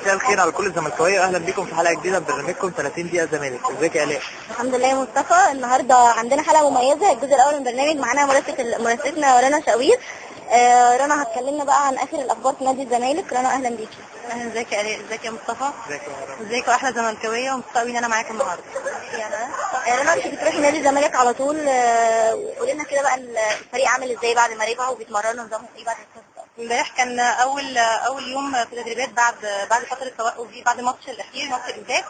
مساء الخير على كل الزملكاويه، اهلا بكم في حلقة جديدة من برنامجكم 30 دقيقة زمالك. ازيك يا الاء؟ الحمد لله يا مصطفى. النهارده عندنا حلقة مميزة، الجزء الاول من برنامج معانا مراسلتنا رنا شاوير. رنا هتكلمنا بقى عن اخر الاخبار في نادي الزمالك. رنا اهلا بيكي. اهلا، ازيك يا الاء؟ ازيك يا مصطفى؟ ازيك يا رنا؟ ازيك يا احلى زملكاويه، ومبسوطة قوي ان انا معاكم النهارده. رنا انت بتروحي نادي الزمالك على طول، قولي لنا كده بقى الفريق عامل ازاي بعد ما رجعوا وبيتمرنوا، نظامهم ايه بعد القصة؟ امبارح كان اول يوم في تدريبات بعد فترة التوقف دي، بعد الماتش الاخير ماتش الانتاج.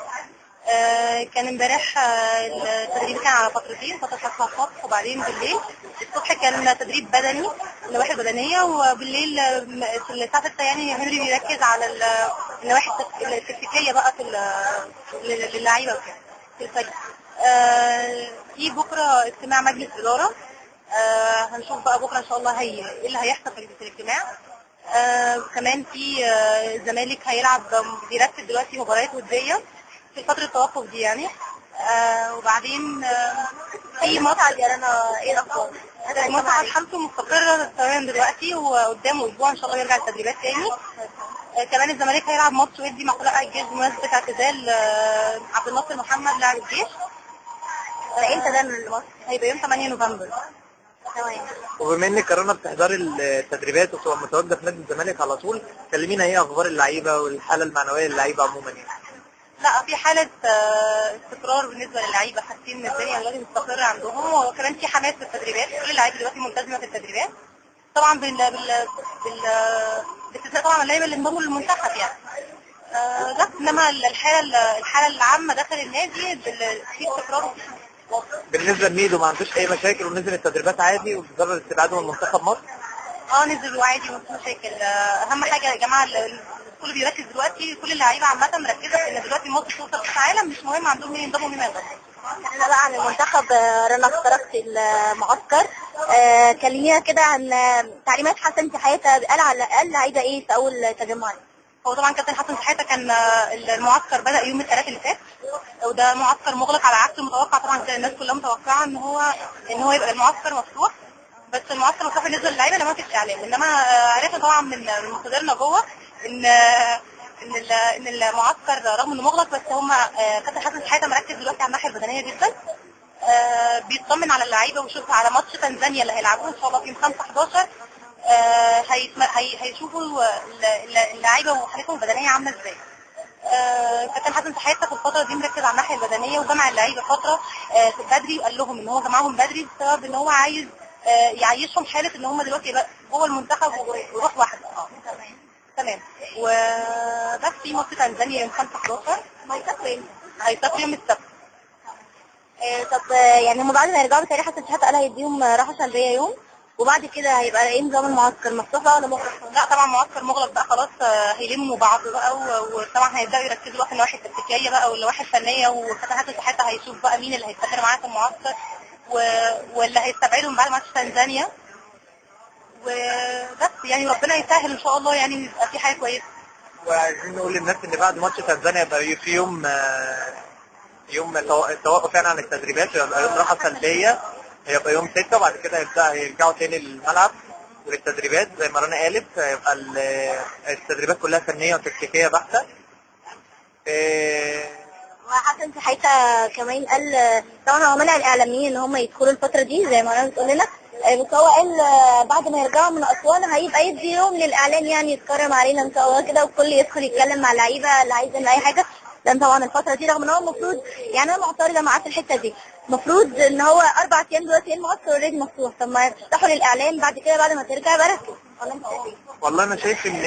كان امبارح التدريب كان على فترتين، فترة الصبح الصبح وبعدين بالليل. الصبح كان تدريب بدني، النواحي البدنية، وبالليل في الساعة 6 يعني هنري بيركز على النواحي التكتيكيه بقى في للعيبة وكده في الفريق. في بكره اجتماع مجلس ادارة، هنشوف بقى بكره ان شاء الله ايه اللي هيحصل في الاجتماع. كمان في الزمالك هيلعب، بيرتب دلوقتي مباريات وديه في فترة التوقف دي يعني. وبعدين في مصعد يا رنا، ايه الاخبار؟ مصعد حالته مستقره تمام دلوقتي، وقدامه اسبوع ان شاء الله يرجع التدريبات تاني. كمان الزمالك هيلعب ماتش ودي مع طلائع الجيش بمناسبة اعتزال عبد الناصر محمد لاعب الجيش. ده امتى ده الماتش؟ هيبقى يوم 8 نوفمبر. تمام. وبما انك رنا بتحضري التدريبات وبتبقى متواجدة في نادي الزمالك على طول، كلمينا ايه اخبار اللعيبة والحالة المعنوية للعيبة عموما يعني؟ لا، في حالة استقرار بالنسبة للعيبة، حاسين ان الدنيا دلوقتي مستقرة عندهم، وكمان في حماس في التدريبات، كل اللعيبة دلوقتي ملتزمة في التدريبات. طبعا بال بال بال باستثناء طبعا اللعيبة اللي انضموا للمنتخب يعني. بس انما الحالة العامة داخل النادي في استقرار. بالنسبة لميدو ما عندوش أي مشاكل ونزل التدريبات عادي وبسبب استبعاده من منتخب مصر؟ نزل وعادي ومفيش مشاكل. أهم حاجة يا جماعة الكل بيركز دلوقتي، كل اللعيبة عامة مركزه في ان دلوقتي مصر توصل كاس عالم، مش مهم عندهم مين ينضموا ومين ما ينضموش. احنا بقى عن المنتخب، رنا اخترقت المعسكر، كلمينا كده عن تعليمات حسن شحاته، قال على الاقل لعيبة ايه في اول تجمع؟ هو طبعا كابتن حسن شحاته كان المعسكر بدا يوم الثلاثاء اللي فات، وده معسكر مغلق على عكس المتوقع. طبعا كان الناس كلها متوقعه ان هو يبقى المعسكر مفتوح، بس المعسكر مفتوح بالنسبة للعيبة لما فيش اعلام. انما عرفنا طبعا من مصادرنا جوه ان المعسكر رغم انه مغلق، بس هم كابتن حسن شحاته مركز دلوقتي على الناحية البدنية جدا. بيطمن على اللعيبة ويشوف على ماتش تنزانيا اللي هيلعبوه ان شاء الله في يوم 5/11. هيشوفوا اللعيبة وحالتهم البدنية عامله ازاي. كابتن حسن شحاته في الفترة دي مركز على الناحية البدنية، وجمع اللعيبة فترة بدري، وقال لهم ان هو جمعهم بدري بسبب ان هو عايز يعيشهم حاله ان هم دلوقتي جوه المنتخب وروح واحدة. تمام. وبس في ماتش تنزانيا يوم 5/11. هيسافروا امتى؟ هيسافروا يوم السبت. طب يعني هم بعد ما يرجعوا بتاريخ حسن شحاته قال هيديهم راحة سلبية يوم، وبعد كده هيبقى ايه نظام المعسكر؟ مفتوح بقى ولا مغلق؟ لا طبعا معسكر مغلق بقى خلاص، هيلموا بعض بقى، وطبعا هيبداوا يركزوا بقى في النواحي التكتيكيه بقى والنواحي الفنية، وكابتن حسن شحاته هيشوف بقى مين اللي هيستمر معاه في المعسكر واللي هيستبعدهم بعد ماتش تنزانيا. وبس يعني ربنا يسهل ان شاء الله، يعني يبقى في حاجة كويسة. وعايزين نقول للناس ان بعد ماتش تنزانيا يبقى في يوم التوقف يعني عن التدريبات، يبقى يوم راحة سلبية، هيبقى يوم 6، وبعد كده هيرجعوا تاني للملعب وللتدريبات زي ما رنا قالت. هيبقى التدريبات كلها فنية وتكتيكيه بحته. وحسن شحاته كمان قال طبعا هو منع الاعلاميين ان هم يدخلوا الفترة دي زي ما رنا بتقول لنا، بس هو قال بعد ما يرجعوا من اسوان هيبقى يدي يوم للاعلام يعني يتكرم علينا ان شاء الله كده، والكل يدخل يتكلم مع اللعيبة اللي عايز اي حاجة. لان طبعا الفترة دي رغم ان هو المفروض يعني انا معترضة معاه في الحتة دي، المفروض ان هو 4 ايام دلوقتي المعسكر already مفتوح، طب ما تفتحوا للاعلام بعد كده بعد ما ترجع بركز. ولا انت شايف ايه؟ والله انا شايف ان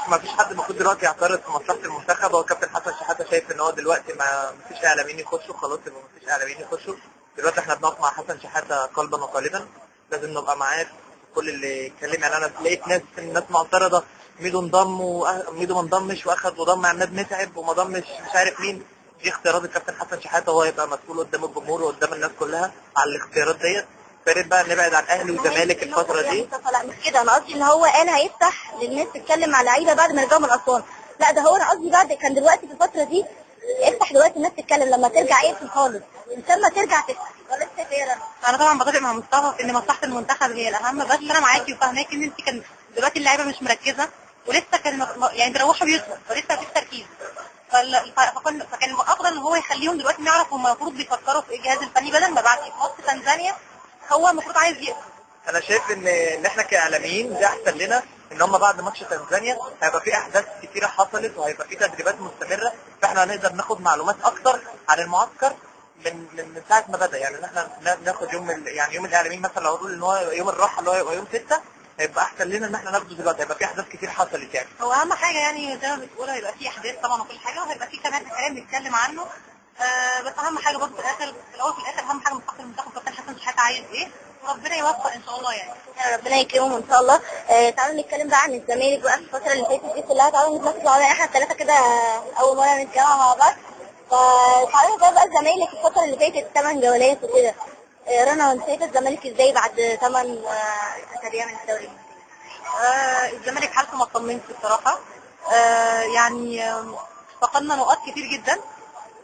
ما فيش حد المفروض دلوقتي يعترض في مصلحة المنتخب. هو كابتن حسن شحاته شايف ان هو دلوقتي ما فيش اعلاميين يخشوا، خلاص يبقى ما فيش اعلاميين يخشوا. دلوقتي احنا بنقف مع حسن شحاته قلبا وقالبا، لازم نبقى معاه في كل اللي يتكلم. يعني انا لقيت ناس معترضة، ميدو انضم وميدو ما انضمش، واخد وضم عماد متعب وما ضمش مش عارف مين. دي اختيارات الكابتن حسن شحاته، هو يبقى مسؤول قدام الجمهور وقدام الناس كلها على الاختيارات ديت. فيا ريت بقى نبعد عن اهلي وزمالك الفترة دي. لا مش كده، انا قصدي ان هو قال هيفتح للناس تتكلم مع لعيبة بعد ما يرجعوا من اسوان. لا ده هو انا قصدي بعد، كان دلوقتي في الفترة دي افتح دلوقتي الناس تتكلم، لما ترجع اقفل خالص، لما ترجع تفتح. ولا انت شايف ايه يا رنا؟ انا طبعا بتفق مع مصطفى في ان مصلحة المنتخب هي الاهم، بس انا معاكي وفاهماكي ان انت كان دلوقتي اللعيبة مش مركزه ولسه كان يعني بيروحوا بيوتهم فلسه مفيش تركيز، فكان الافضل ان هو يخليهم دلوقتي نعرف هم المفروض بيفكروا في ايه الجهاز الفني، بدل ما بعد في ماتش تنزانيا هو المفروض عايز يقفل. انا شايف ان احنا كاعلاميين ده احسن لنا، ان هم بعد ماتش تنزانيا هيبقى في احداث كتيرة حصلت وهيبقى في تدريبات مستمرة، فاحنا هنقدر ناخد معلومات اكتر عن المعسكر من ساعة ما بدا. يعني ان احنا ناخد يوم يعني يوم الاعلاميين مثلا، لو نقول ان هو يوم الراحة اللي هو يبقى يوم 6، هيبقى احسن لنا ان احنا ناخده دلوقتي، هيبقى في احداث كتير حصلت. يعني هو اهم حاجة يعني زي ما بتقول هيبقى في احداث طبعا وكل حاجة، وهيبقى في كمان كلام نتكلم عنه، بس اهم حاجة برضه في الاخر، في الاول في الاخر اهم حاجة مصلحة المنتخب، كابتن حسن شحاته عايز ايه، وربنا يوفق ان شاء الله. يعني ربنا يكرمهم ان شاء الله. تعالوا نتكلم بقى عن الزمالك بقى في الفترة اللي فاتت دي كلها. تعالوا نتناقش مع بعض، احنا الثلاثة كده اول مرة نتجمع مع بعض، فتعالوا بقى الزمالك الفترة اللي فاتت 8 جولات وكده. رنا، انت شايفه الزمالك ازاي بعد 8 اسابيع من الدوري؟ الزمالك حالته ما تطمنش بصراحة. يعني فقدنا نقاط كتير جدا،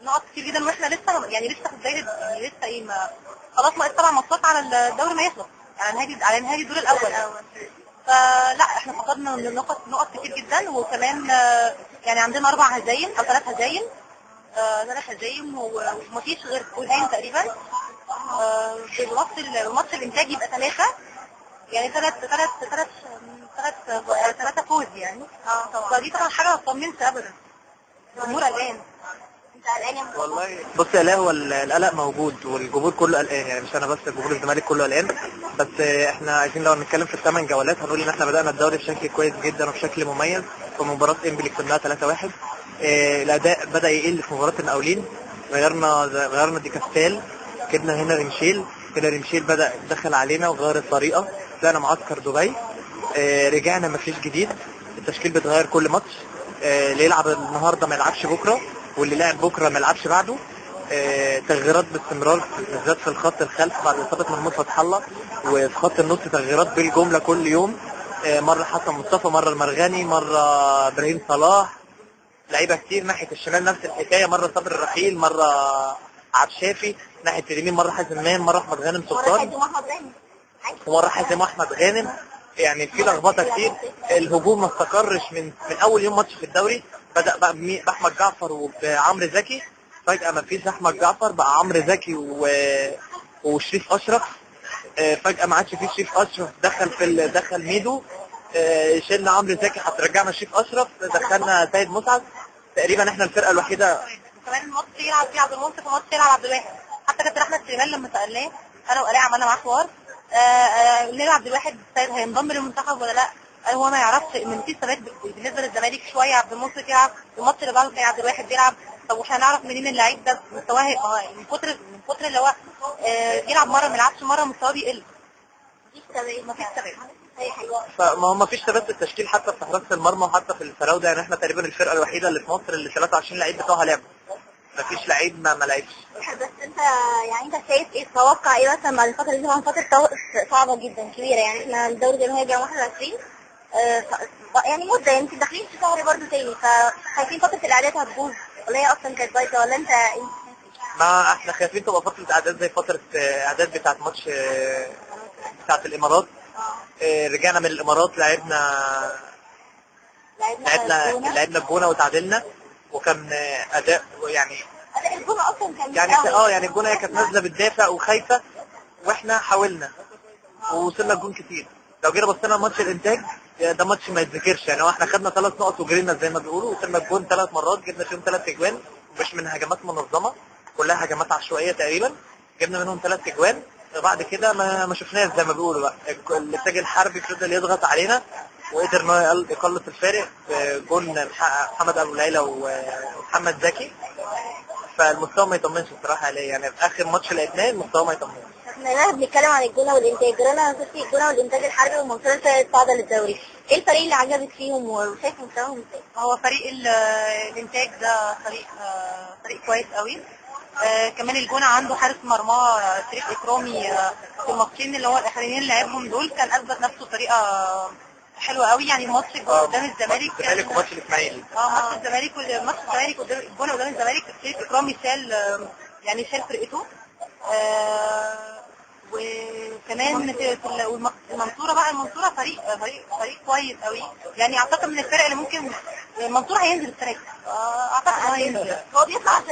نقط كتير جدا، واحنا لسه يعني لسه في بداية، يعني لسه ايه، ما خلاص ناقص 7 ماتشات على الدوري ما يخلص، يعني على نهاية الدور الاول. فلا احنا فقدنا نقط كتير جدا، وكمان يعني عندنا 4 هزايم او 3 هزايم، 3 هزايم ومفيش غير فوزين تقريبا. بالماتش الانتاج يبقى 3، يعني 3 فوز يعني. طبعا فدي طبعا حاجة ما تطمنش ابدا، الجمهور قلقان. والله بص يا لا، هو القلق موجود والجمهور كله قلقان، يعني مش انا بس، جمهور الزمالك كله قلقان. بس احنا عايزين لو نتكلم في ال8 جولات هنقول ان احنا بدأنا الدوري بشكل كويس جدا وبشكل مميز. في مباراة انبي اللي كسبناها 3-1، الاداء بدأ يقل في مباراة المقاولين، غيرنا ديكاستال، جبنا هنا رمشيل، هنا رمشيل بدأ دخل علينا وغير الطريقة، طلعنا معسكر دبي، رجعنا مفيش جديد، التشكيل بيتغير كل ماتش، اللي يلعب النهارده ما يلعبش بكره، واللي لعب بكره ما يلعبش بعده، تغييرات باستمرار بالذات في الخط الخلف بعد اصابه محمود فتح الله، وفي خط النص تغييرات بالجملة كل يوم، مرة حسن مصطفى، مرة المرغني، مرة ابراهيم صلاح، لعيبة كتير. ناحية الشمال نفس الحكاية، مرة صبري الرحيل، مرة عبد الشافي، ناحية اليمين مرة حازم امام، مرة احمد غانم سلطان، ومرة حازم احمد غانم. يعني في لخبطة كتير، الهجوم ما استقرش من اول يوم ماتش في الدوري، بدا بقى باحمد جعفر وبعمرو زكي، فجاة ما فيش احمد جعفر، بقى عمرو زكي وشريف اشرف، فجاة ما عادش فيه شريف اشرف، دخل ميدو، شلنا عمرو زكي، هترجعنا شريف اشرف، دخلنا سيد مسعد. تقريبا احنا الفرقة الوحيدة. وكمان الماتش يلعب فيه عبد المنصف وماتش يلعب عبد الواحد، حتى كابتن احمد سليمان لما سالناه انا وآلاء عملنا معاه حوار، نلعب عبد الواحد سيد هينضم للمنتخب ولا لا، هو ما يعرفش ان في ثبات بالنسبة للزمالك، شوية عبد المنصف يلعب الماتش اللي بعده تلاقي عبد الواحد بيلعب، طب واحنا هنعرف منين اللعيب ده مستواه من كتر اللي هو يلعب مرة ما يلعبش مرة مستواه بيقل. مفيش ثبات، فما هو مفيش ثبات في التشكيل حتى في حراسة المرمى وحتى في الفراوده. يعني احنا تقريبا الفرقة الوحيدة اللي في مصر اللي 23 لعيب بتوعها لعبوا، مفيش لعيب ما لعبش. بس انت يعني انت شايف ايه، تتوقع ايه مثلا بعد الفترة دي؟ طبعا فترة صعبة جدا كبيرة، يعني احنا الدوري زي ما هيرجع 21، يعني مده، يعني انتوا داخلين في شهر برضه تاني، فخايفين فترة الاعداد هتبوظ ولا هي اصلا كانت بايظة، ولا انت؟ ما احنا خايفين تبقى فترة اعداد زي فترة اعداد بتاعه ماتش بتاعه الامارات. رجعنا من الامارات لعبنا الجونه وتعادلنا، وكان اداء يعني اداء الجونه اصلا كان يعني يعني الجونه كانت نازله بتدافع وخايفة، واحنا حاولنا ووصلنا الجون كتير. لو جينا بصينا ماتش الانتاج ده ماتش ما يتذكرش، يعني هو احنا خدنا 3 نقط وجرينا زي ما بيقولوا، وصلنا الجون 3 مرات، جبنا فيهم 3 اجوان، مش من هجمات منظمة، كلها هجمات عشوائية تقريبا، جبنا منهم 3 اجوان. بعد كده ما شفناش زي ما بيقولوا بقى، الانتاج الحربي فضل يضغط علينا وقدر ان هو يقلص الفارق بجون محمد ابو ليلى ومحمد زكي. فالمستوى ما يطمنش الصراحة عليه، يعني في اخر ماتش لعبناه المستوى ما يطمنش. احنا بنتكلم عن الجونه والانتاج، رنا شفتي الجونه والانتاج الحربي والمنصوره الصاعدة للدوري، ايه الفريق اللي عجبك فيهم وشايف مستواهم ازاي؟ هو فريق الانتاج ده فريق كويس قوي، كمان الجونه عنده حارس مرمى شريف اكرامي، في الماتشين اللي هو الاخرانيين اللي لعبهم دول كان اثبت نفسه بطريقة حلوة قوي. يعني ماتش الجونه قدام الزمالك الزمالك وماتش الاسماعيلي. ماتش الزمالك ماتش الزمالك قدام الجونه قدام الزمالك شريف اكرامي شال، يعني شال فرقته. وكمان في المنصورة بقى، المنصورة فريق فريق كويس قوي، يعني اعتقد من الفرق اللي ممكن المنصورة هينزل السنة دي. اعتقد هو هينزل. هو بيطلع